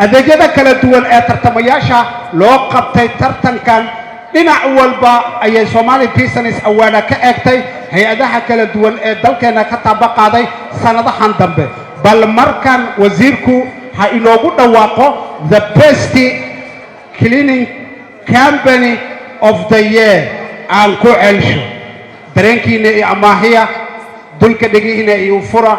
Adeegyada kala duwan ee tartamayaasha loo qabtay tartankan dhinac walba ayay Somali Business Award ka eegtay hay-adaha kala duwan ee dalkeena ka taaba qaaday sanadahan dambe. Bal markan wasiirku ha inoogu dhawaaqo the best cleaning company of the year. Aan ku celsho dareenkiina iyo amaahiya dulka dhegihiina iyo fura.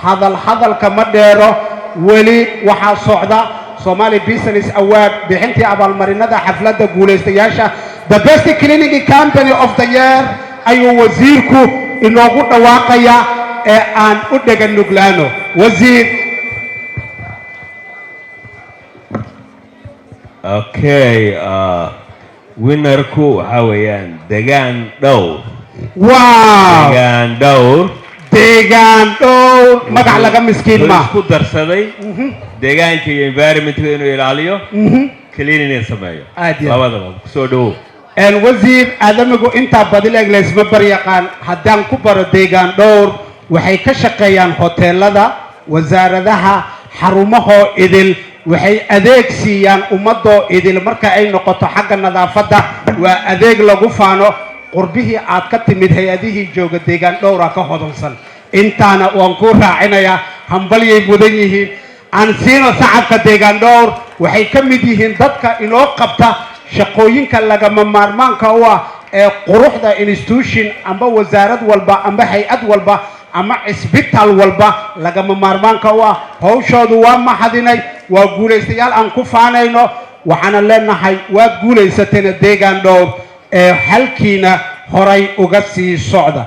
Hadal hadalka ma dheero. Weli waxaa socda Somali Business Award, bixintii abaalmarinada xafladda guulaystayaasha. The best cleaning company of the year ayuu wasiirku inoogu dhawaaqayaa ee aan u dhega nuglaano. Wasiir. Okay, winnerku waxaa weeyaan Degaan Dhowr. Wow! Degaan Dhowr. Deegaan Dhowr, magac laga miskiin Wuxuu ma isku darsaday deegaanka iyo environmentka inuu ilaaliyo, cleaning inuu sameeyo. Aad iyo aad. Labadaba kusoo dhawow. Wasiir, aadamigu intaa badileeg laysma baryaqaan. Haddaan ku baro, Deegaan Dhowr waxay ka shaqeeyaan hoteelada, wasaaradaha, xarumahoo idil. Waxay adeeg siiyaan ummadoo idil marka ay noqoto xagga nadaafadda. Waa adeeg lagu faano. Qurbihii aad ka timid, hay-adihii jooga Deegaan Dhowra ka hodansan. Intaana waan kuu raacinayaa. Hambalyay mudan yihiin. Aan siino sacabka Deegaan Dhowr. Waxay ka mid yihiin dadka inoo qabta shaqooyinka lagama maarmaanka u ah ee quruxda institution amba wasaarad walba amba hay-ad walba ama cisbitaal walba lagama maarmaanka u ah. Hawshoodu waa mahadinay. Waa guulaystayaal aan ku faanayno. Waxaana leenahay waad guulaysateen, Deegaan Dhowr, ee halkiina horay uga sii socda.